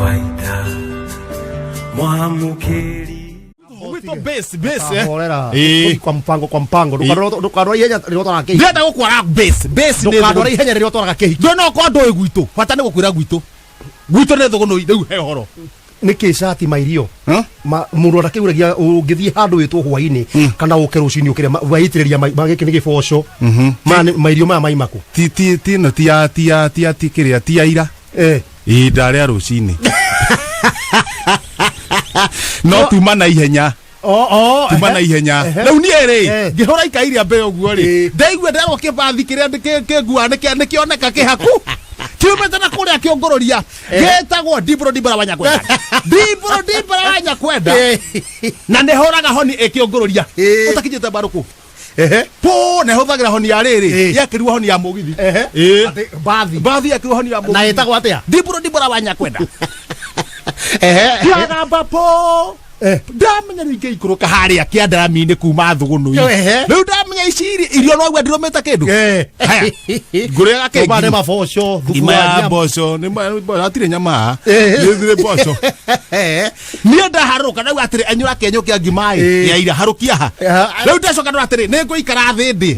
Waita Mwamũkĩri. Gwitũ base base eh. Horera. Ĩĩ. Kwa mpango kwa mpango. Ndũkarwara ihenya rĩrĩa ũtwaraga kĩhiko. Ndĩrenda gũkwara base base nĩ Ndũkarwara ihenya rĩrĩa ũtwaraga kĩhiko. Ndũĩ no korwo ndũĩ gwitũ bata nĩ gũkwĩra gwitũ gwitũ nĩ thũgũnũi rĩu he ũhoro. Nĩkĩ cati mairio? Huh? Mũndũ atakĩguragia ũngĩthiĩ handũ wĩtwo hwainĩ kana ũke rũcinĩ ũkĩrĩa waitĩrĩria gĩkĩ nĩ gĩboco. Maya nĩ mairio maya maimakũ. Ti ti ti no ti ya ti ya ti ya ti kĩrĩa ti ya ira. Eh. Ĩĩ ndarĩa rũcinĩ. No tuma na ihenya. Oh oh. Tuma na ihenya. Ehe. Rĩu niĩ rĩ Eh. ngĩhũra ikai rĩa mbere ũguo rĩ Ĩĩ. ndaigua nderwo kĩbathi kĩrĩa kĩngua nĩkĩoneka kĩhaku kiumĩte na kũrĩa kĩongororia gĩtagwo ndibũrũ ndibũra wa nyakwenda ndibũrũ ndibũra wa nyakwenda na nĩ hũraga honi ĩkĩongororia Ĩĩ. ũtakinyĩte mbarũkũ Ehe. pũ na ĩhũthagĩra honi ya rĩrĩ Ĩĩ. yekĩrirwo honi ya mũgithi Ehe. Ĩĩ. Atĩ bathi. bathi yekĩrirwo honi ya Na mũgithi ĩtagwo atĩa? ndibũrũ ndibũra wa nyakwenda Ehe. yagamba po Eh. ndamenya rĩu ingĩikũrũka harĩa kĩandarami-inĩ kuma thũgũnũi Ehe. rĩu ndamenya ici irio noigua ndirũmĩte kĩndũ Eh. Haya. Ngũrĩaga kĩ Ngũrĩaga ngiri? maboco, thubu ngima wa ya nyama. mboco nĩ hatirĩ nyama haha. Eh. Nĩ thirĩ mboco Eh. niĩ ndaharũka ndauga atĩrĩ enyũra kĩenyũ kĩa ngima ĩ Eh. ya ira harũkia ha Eh. rĩu ndacoka ndora atĩrĩ nĩ ngũikara thĩ ndĩ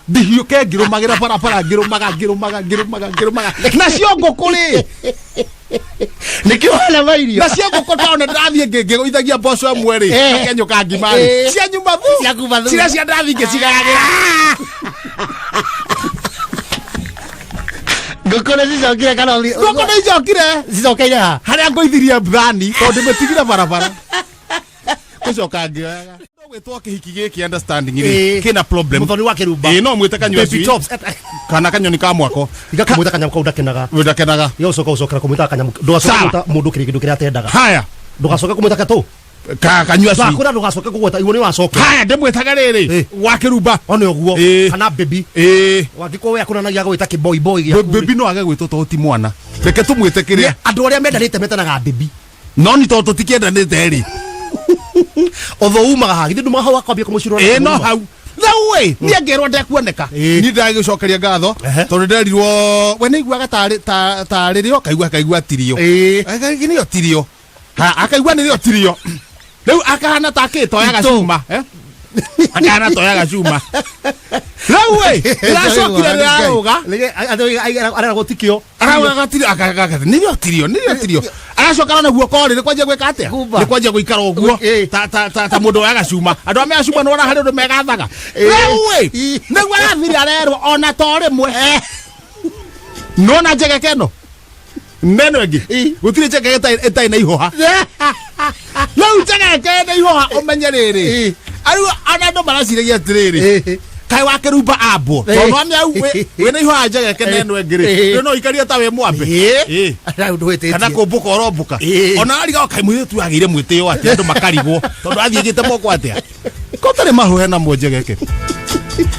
ndihiũke ngĩrũmagĩra barabara ngĩrũmaga ngĩrũmaga ngĩrũmaga ngĩrũmaga nacio ngũkũ rĩ Nĩkĩo hana mairio. nacio ngũkũ tondũ nĩndĩrathiĩ ngĩgũithagia mboco ĩmwe rĩ Eh. na kĩenyũ ka ngima rĩ Eh. cianyuma thu Ciakuma thu. ciria cia ndathi ngĩcigayagĩra Ngũkũ nĩ cicokire kana ngũkũ nĩ icokire cicokeire ha? harĩa ngũithirie thani tondũ ndĩmĩtigire barabara gũcoka ngĩoyaga gwĩtwo kĩhiki gĩkĩ understanding rĩ Ĩĩ. kĩna problem Mũthoni wa kĩrumba. ĩĩ no mwĩte kanyua Baby cui tops. kana kanyoni ka mwako Tiga kũmwĩta kanyamũ kau ndakenaga. ndakenaga Tiga gũcoka gũcokera kũmwĩta kanyamũ. Ndũgacoke Sawa. kũmwĩta mũndũ kĩrĩa kĩndũ kĩrĩa atendaga. haya Ndũgacoke kũmwĩta katũ. ka kanyua cui Ndakwĩra ndũgacoke kũgweta igua nĩ wacoke. haya ndĩmwĩtaga rĩrĩ Ĩĩ. wa kĩrumba One ũguo. Ĩĩ. Kana baby. ĩĩ Wangĩkorwo we akũnanagia gwĩta kĩboy boy gĩaku. bebi no age gwĩtwo tondũ ti mwana reke tũmwĩte kĩrĩa Andũ arĩa mendanĩte metanaga baby. no ni tondũ tũtikĩendanĩte rĩ Ũthũ umaga ha. Githĩ nduma hau akwambia kũmũcirora. ĩĩ no hau rĩu ĩ niĩ ngĩrwo ndekuoneka Ĩĩ. niĩ ndagĩcokeria ngatho Ehe. tondũ nderirwo we nĩiguaga tarĩ tarĩ rĩo kaigua kaigua tirio Ĩĩ. nĩyo tirio Ha, akaigua nĩrĩo tirio rĩu akahana ta akĩtoyaga Tito. cuma eh? akahana toyaga cuma rĩu ĩ ndĩracokire ndĩrarũga Arera gũtikio. arauga tirio nĩrĩo tirio nĩrĩo tirio aracoka na guoko rĩ nĩ kwanjia gwĩka atĩa Kumba. nĩ kwanjia gũikara ũguo Ĩĩ. ta ta ta ta mũndũ woyaga cuma andũ arĩa mea cuma nĩwona harĩ ũndũ megathaga Ĩĩ. rĩu ĩ Ĩ. nĩguo arathire arerwo ona to rĩmwe nona njegeke ĩno neno ĩngĩ Ĩ. gũtirĩ njegeke ĩtarĩ na ihũha rĩu njegeke na ihũha ũmenye rĩrĩ Ĩ. arĩu ona andũ maraciragia atĩrĩrĩ Ĩ. kaĩ wa kĩrumba ambwo Ĩ. tondũ amĩau wĩna ihũha njegeke na ĩno ĩngĩ rĩ Ĩ. rĩu no ũikarie ta wĩ mwambe Ĩ. Rĩu ndwĩtĩtie. kana kũmbũka ũrombũka Ĩ. ona arigago kaĩ mũirĩtu agĩire mwĩtĩo atĩa andũ makarigwo tondũ athiĩgĩte moko atĩa kotarĩ mahũhe namo njegeke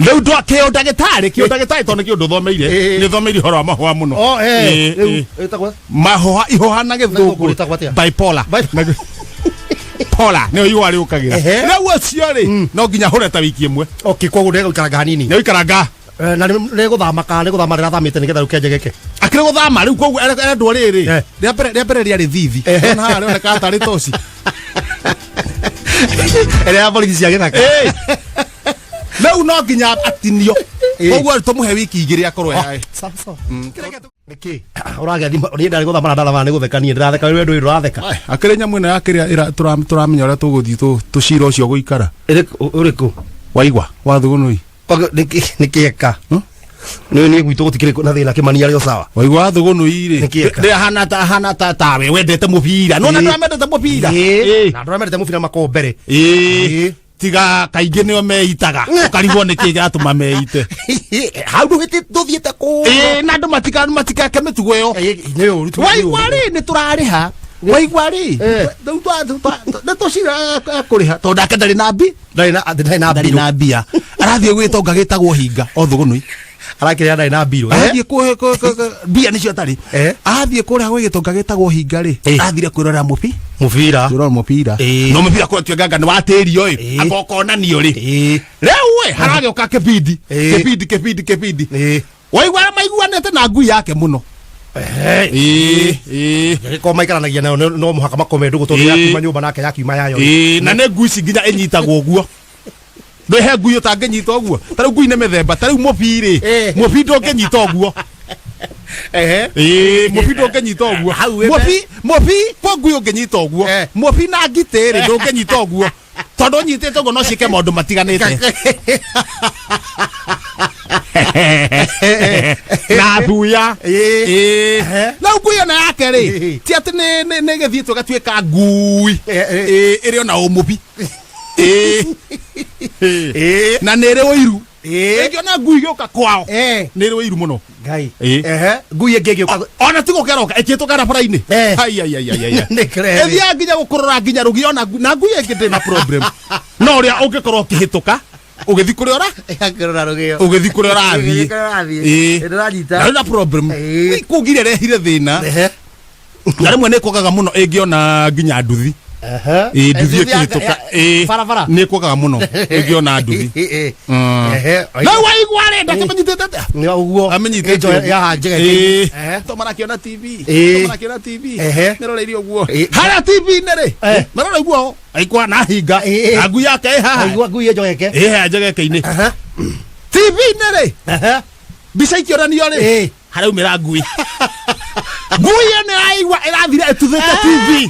rĩu ndwa kĩo ndagĩtarĩ kĩo ndagĩtarĩ tondũ nĩ kĩũndũ thomeire Ĩ. nĩ thomeire ũhoro wa mahũa mũno Oh, eh. Ĩ, Rĩu ĩ. ĩtagwo mahũha ihũha na Na gĩthũngũ gĩthũngũ rĩtagwo atĩa? bipolar polar nĩyo ihũha rĩũkagĩra Ehe. rĩu ũcio rĩ no nginya hũre ta wiki ĩmwe Okay, koguo ndegũikaranga hanini. nĩ ũikaranga Eh, na nĩ gũthama kana nĩ gũthama rĩrathamĩte nĩgetha rĩu njegeke. akĩrĩ gũthama rĩu koguo erendwo rĩrĩ Eh. rĩa mbere rĩa mbere rĩarĩ thithi Ehe. ona haha rĩonekaga tarĩ toci Ĩrĩa ya borithi cia gĩthaka. Ĩ. rĩu no nginya atinio Ĩ. koguo tũmũhe wiki igĩrĩ akorwo Oh, sawa sawa. Nĩkĩ? Ũragĩa thimũ, niĩ ndarĩ gũthama na ndathama nĩ gũtheka niĩ ndĩratheka wewe ndũĩ ndũratheka. akĩrĩ nyamũ ĩno yakĩrĩa tũramenya ũrĩa tũgũthiĩ tũcira ũcio gũikara Ĩrĩkũ ũrĩkũ? waigua wa thũgũnũi Nĩkĩ nĩkĩ eka? Nĩ niĩ gwitũ gũtikĩrĩ na thĩna kĩmani arĩ o sawa. waigua wa thũgũnũi rĩ Nĩkĩ eka? ndĩ ahana ta ahana ta tawe wendete mũbira nona Ĩ. andũ arĩa mendete mũbira Ĩ. Na andũ arĩa mendete mũbira makoragwo mbere. Ĩ. Tiga kaingĩ nĩo meitaga ũkarigwo nĩkĩ kĩratũma meite Hau ndũhĩtĩ ndũthiĩte kũũ. Ĩ, na andũ matikake mĩtugo ĩyo Nĩ ũru tu. waigua rĩ nĩ tũrarĩha waigua rĩ Eh. rĩu nĩ tũcira ekũrĩha tondũ nake ndarĩ na mbi Ndarĩ na ndarĩ na ndarĩ mbirũ. na mbia arathiĩ gwĩtonga gĩtagwo hinga o thũgũnũi Arakĩrĩa ndarĩ na mbirũ. arathiĩ mbia nĩcio atarĩ Eh. athiĩ kũrĩa gwĩ gĩtonga gĩtagwo hinga rĩ Eh. athire kwĩrorera mũbi Mũbira. kwĩrora mũbira Eh. no mũbira kũrĩa tuĩkanga nĩ watĩrio ĩ Eh. anga ũkonanio rĩ Ĩ. rĩu ĩ haragĩũka kĩbindi Eh. kĩbindi kĩbindi kĩbindi Ĩ. waigua arĩa maiguanĩte na ngui yake mũno Ĩĩ, ĩĩ. Gĩkorwo maikaranagia nayo no mũhaka makome ndũgũ tondũ Ĩĩ. yakiuma nyũmba nake yakiuma yayo. Ĩĩ, na nĩ ngui ici nginya ĩnyitagwo ũguo. Ndwĩhe ngui ũtangĩnyita ũguo. Ta rĩu ngui nĩ mĩthemba, ta rĩu mũbi rĩ, mũbi ndũngĩnyita ũguo. Ĩĩ, mũbi ndũngĩnyita ũguo. Hau wĩ Mũbi, mũbi, kwĩ ngui ũngĩnyita ũguo. Mũbi na ngitĩ rĩ, ndũngĩnyita ũguo. Tondũ ũnyitĩte ũguo no ciĩke maũndũ matiganĩte. Na thuya. Ĩĩ. Na ngui ĩno yake rĩ, ti atĩ nĩ ĩgĩthiĩte ĩgatuĩka ngui. Ĩĩ, ĩrĩ ona ũmũbi. Ĩĩ. Na nĩ ĩrĩ ũiru. Ĩngĩona ngui ĩgĩũka kwao, nĩ ĩrĩ ũiru mũno. Ngai. Ĩĩ. Ehe. Ngui ĩngĩ ĩgĩũka. Ona ti gũkeroka ĩkĩtũka barabara-inĩ. Ai, ai, ai, ai, ai. Nĩ kĩrere. Ĩthiaga nginya gũkũrora nginya rũgio ona na ngui ĩngĩ ndĩ na problem. No ũrĩa ũngĩkorwo ũkĩhĩtũka ũgĩthiĩ kũrĩa ũra Ĩgakĩrora rũgĩo. Ũgĩthiĩ kũrĩa ũrathiĩ. Ũgĩthiĩ kũrĩa ũrathiĩ. Ĩĩ. Ndĩranyita. Na ndĩ na problem. Ĩĩ. Kũu ngiri ĩrehire thĩna. Na rĩmwe nĩ ĩkwagaga mũno ĩngĩona nginya nduthi. Ĩĩ, nduthi ĩkĩhĩtũka. Ĩĩ. Barabara. Nĩ ĩkwagaga mũno ĩngĩona nduthi. Rĩu waigua rĩ, ndakĩmenyitĩte atĩa? Nĩ ũguo. Amenyitĩte Ĩnjo ũguo. ya njega. Ĩĩ. To marakĩona TV. Ĩĩ. To marakĩona TV. Meroreirie ũguo. Ĩĩ. Harĩa TV-inĩ rĩ, merorei ũguo aikwa na hinga. Ĩĩ. Na ngui yake ĩ haha. Waigua ngui ĩnjogeke. Ĩ haha njegeke-inĩ. TV-inĩ rĩ, mbica ikĩonanio rĩ, haraumĩra ngui. Ngui ĩno ĩraigua ĩrathire ĩtuthĩte TV.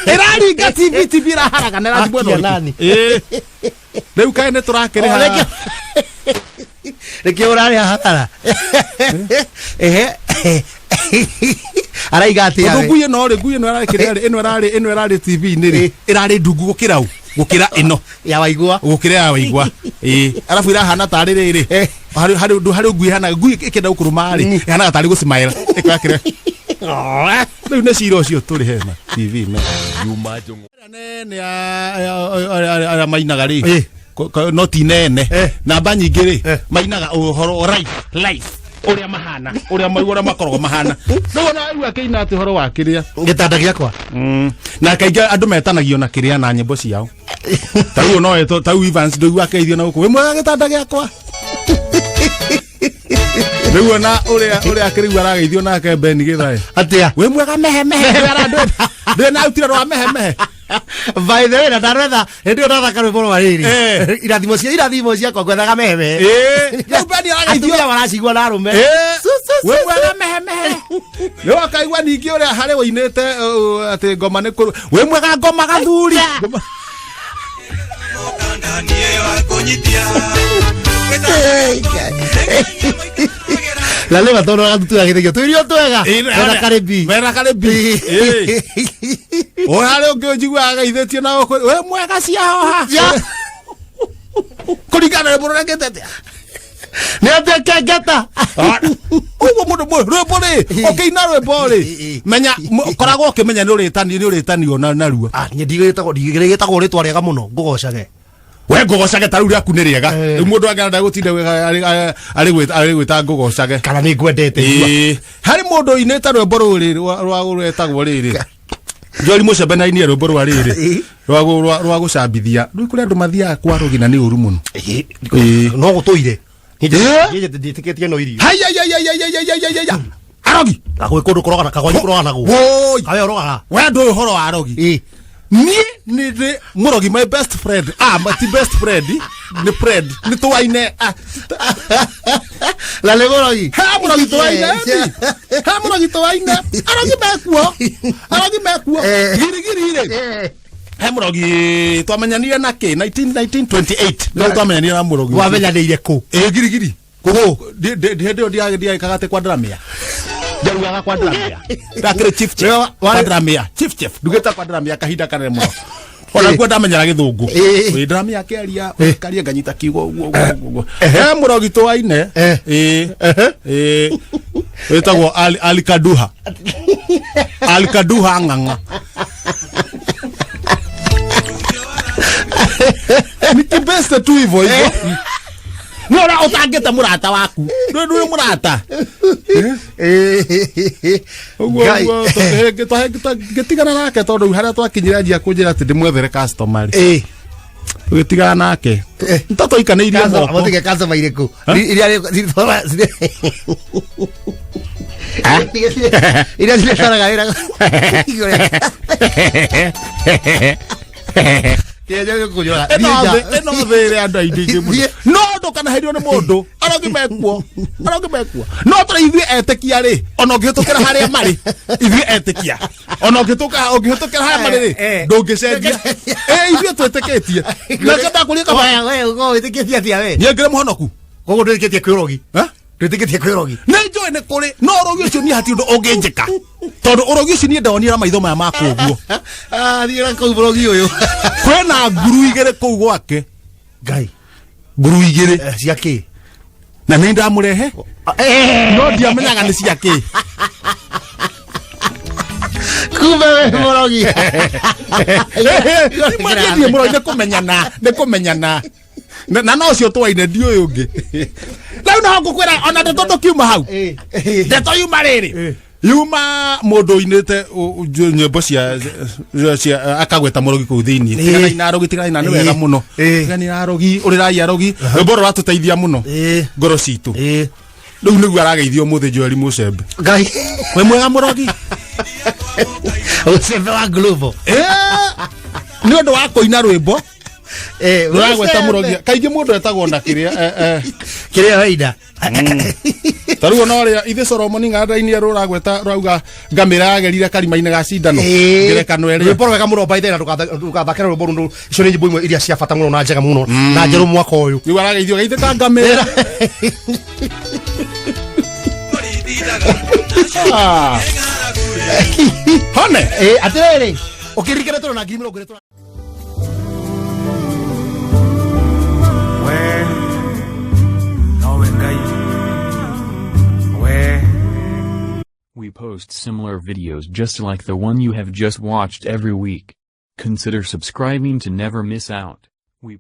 Ĩraringa TV, TV ĩraharagana ĩrathiĩ mwena Akia ũrĩkũ? nani? Ĩĩ. Rĩu kaĩ nĩ tũrakĩrĩha. Nĩkĩo ũrarĩha hathara. Ehe. Araiga atĩa Tondũ we? ngui ĩno rĩ, ngui ĩno ĩrakĩrĩa rĩ, ĩno ĩrarĩ TV-inĩ rĩ, ĩrarĩ ndungu gũkĩra ũ? Gũkĩra ĩno. Ya waigua. Gũkĩra ya waigua. Ĩĩ. Arabu ĩrahana tarĩ rĩrĩ. Harĩ ũndũ harĩ ngui ĩhanaga ngui ĩkĩenda gũkũrũma rĩ, ĩhanaga tarĩ gũcimaĩra. Ĩkoya kĩrĩa. Rĩu nĩ cira ũcio tũrĩhe na TV me. Juma Jong'o. Nene arĩa mainaga rĩ, no ti nene. Namba nyingĩ rĩ, mainaga ũhoro life ũrĩa mahana, ũrĩa maigua ũrĩa makoragwo mahana. Rĩu ona waigua akĩina atĩ ũhoro wa kĩrĩa. Gĩtanda gĩakwa. Na kaingĩ andũ metanagio na kĩrĩa na nyĩmbo ciao. Ta rĩu no etwo ta rĩu Evans ndũigua akeithio na gũkũ wĩ mwega gĩtanda gĩakwa. Rĩu ona ũrĩa akĩrĩu arageithio nake Ben Githae. Atĩa? Wĩ mwega mehe mehe ndwĩ na utira rwa mehe mehe. By the way, na ndarwetha hĩndĩ ĩyo ndathaka rwĩmbo rwa rĩrĩ. Irathimo cia irathimo ciakwa ngwethaga mehe mehe. Rĩu Ben arageithio. Atumia maracigua na arũme. Su, su, su, Wĩ su. mwega mehe mehe. Rĩu akaigua ningĩ ũrĩa harĩ wũinĩte atĩ ngoma nĩ kũru. Wĩ mwega ngoma gathuri. Ngoma- Na rĩu tondũ gatutu gagĩthegio tũirio twega. Wena karĩbi. Wena karĩbi. Ĩĩ. O harĩ ũngĩ njiguaga ageithĩtio na gũkũ wĩ mwega ciahoha. Kũringana na rwĩmbo rũrengete atĩa? Nĩ atĩa kengeta. Ũguo mũndũ rwĩmbo rĩ, ũkĩina rwĩmbo rĩ, menya koragwo ũkĩmenya nĩ ũrĩtani nĩ ũrĩtanio naruo. Ah, niĩ ndigĩtagwo ndigĩtagwo rĩtwa rĩega mũno ngũgocage. We ngũgocage ta rĩu rĩaku nĩ rĩega. Rĩu mũndũ angĩenda gũtinda arĩ gwĩta ngũgocage. Kana nĩ ngwendete. Ĩĩ. Harĩ mũndũ ũinĩte rwĩmbo rũrĩ rwa rwetagwo rĩrĩ. Joel Mucembe na ainie rwĩmbo rwa rĩrĩ rwa gũcambithia. Rĩu kũrĩ andũ mathiaga kwa rũgi na nĩ ũru mũno. Ĩĩ. No gũtũire. Niĩ ndiĩtĩkĩtie no irio. Hai, hai, hai, hai, hai, hai, hai, hai, hai. Arogi. Gwĩ kũndũ kũrogana kagwanyu kũroganagwo. Woi. Kawe ũrogaga. We ndũĩ ũhoro wa arogi. Niĩ nĩ ndĩ mũrogi my best friend. Ah, ti best friend. Nĩ friend. Nĩ tũwaine. Ah. Na nĩ mũrogi. He mũrogi tũwaine. He mũrogi tũwaine. Arogi mekuo. Arogi mekuo. Girigiri rĩ. He mũrogi twamenyanire na kĩ 1928. Nĩguo twamenyanire na mũrogi. Wamenyanĩire kũ? Ĩ girigiri. Kũgũ. Hĩndĩ ĩyo ndiaĩkaga atĩ kwa Ndramia. Ndiarugaga kwa Ndramia. Ndakĩrĩ chief chef. Kwa Ndramia. Chief chef. Ndugĩte kwa Ndramia kahinda kanene mũno. Ona kuo ndamenyera gĩthũngũ. Ĩ Ndramia akĩaria, karia nganyita kiugo ũguo ũguo ũguo. He mũrogi tũwaine. Ĩ. Ĩ. Wĩtagwo Ali Kaduha. Ali Kaduha ng'ang'a. Ni kibeste tu hivyo hivyo. Nĩ ũrĩa ũtangĩte mũrata waku. Ndũĩ ndũĩ mũrata. Ũguo ũguo ngĩtigana nake tondũ harĩa twakinyire anjia kũnjĩra atĩ ndĩmwethere customer rĩ. Tũgĩtigana nake nĩtatwaikanĩirie moko. Mũtige customer irĩkũ iria iria cirĩtwaraga wĩra. Ĩno thĩ, ĩno thĩ ĩrĩ andũ aingĩ aingĩ mũno. No ndũkanaherio nĩ mũndũ arogi mekuo, arogi mekuo. No tũrĩ ithuĩ etĩkia rĩ, ona ũngĩhĩtũkĩra harĩa marĩ, ithuĩ etĩkia, ona ũngĩhĩtũkĩra harĩa marĩ rĩ, ndũngĩcenjia. Ĩ ithuĩ twĩtĩkĩtie nake ndakũria kaba. Wĩtĩkĩtie atĩa we? Niĩ ngĩrĩ mũhonoku. Koguo ndwĩtĩkĩtie kwĩ ũrogi? Eh? Ndwĩtĩkĩtie kwĩ ũrogi? Nĩ njũĩ nĩ kũrĩ, no ũrogi ũcio niĩ hatirĩ ũndũ ũngĩnjĩka, tondũ ũrogi ũcio niĩ ndonire na maitho maya makwa ũguo. Thiĩ na kũu mũrogi ũyũ. Kwĩna nguru igĩrĩ kũu gwake. Ngai. Nguru igĩrĩ. Cia kĩ? Na nĩ ndamũrehe, no ndiamenyaga nĩ cia kĩ. Kumbe we mũrogi. Ndiĩ mũrogi, nĩ kũmenyana, nĩ kũmenyana. Na no ũcio twaine ndi ũyũ ũngĩ rĩu no ngũkwĩra, ona ndeto ndũkiuma hau. Ndeto yuma rĩrĩ, yuma mũndũ ũinĩte nyĩmbo cia akagweta mũrogi kũu thĩinĩ. Tiganai na arogi, tiganai na, nĩ wega mũno. Tiganai na arogi, ũrĩrai arogi, rwĩmbo rũratũteithia mũno ngoro citũ. Rĩu nĩguo arageithio ũmũthĩ Joeli Mũcembe. Ngai. Wĩ mwega mũrogi. Ũcembe wa global. Nĩ ũndũ wa kũina rwĩmbo rũragweta mũrogi. Kaingĩ mũndũ etagwo na kĩrĩa Kĩrĩa waida. Ta rĩu ona ũrĩa ithe Solomoni ng'anda-inĩ rũragweta, rũrauga ngamĩra yagerire karima-inĩ ga cindano, ngerekano ĩrĩa. Rwĩmbo rwega mũno by the way, na ndũgathakĩre rwĩmbo rũu. Icio nĩ nyĩmbo imwe iria cia bata mũno na njega mũno na njerũ mwaka ũyũ. Rĩu arageithio geithĩ ka ngamĩra. Ah. Hone. Atĩrĩrĩ, ũkĩririkana tũrĩ na 20,000. We nowe Ngai we. We post similar videos just like the one you have just watched every week. Consider subscribing to never miss out. We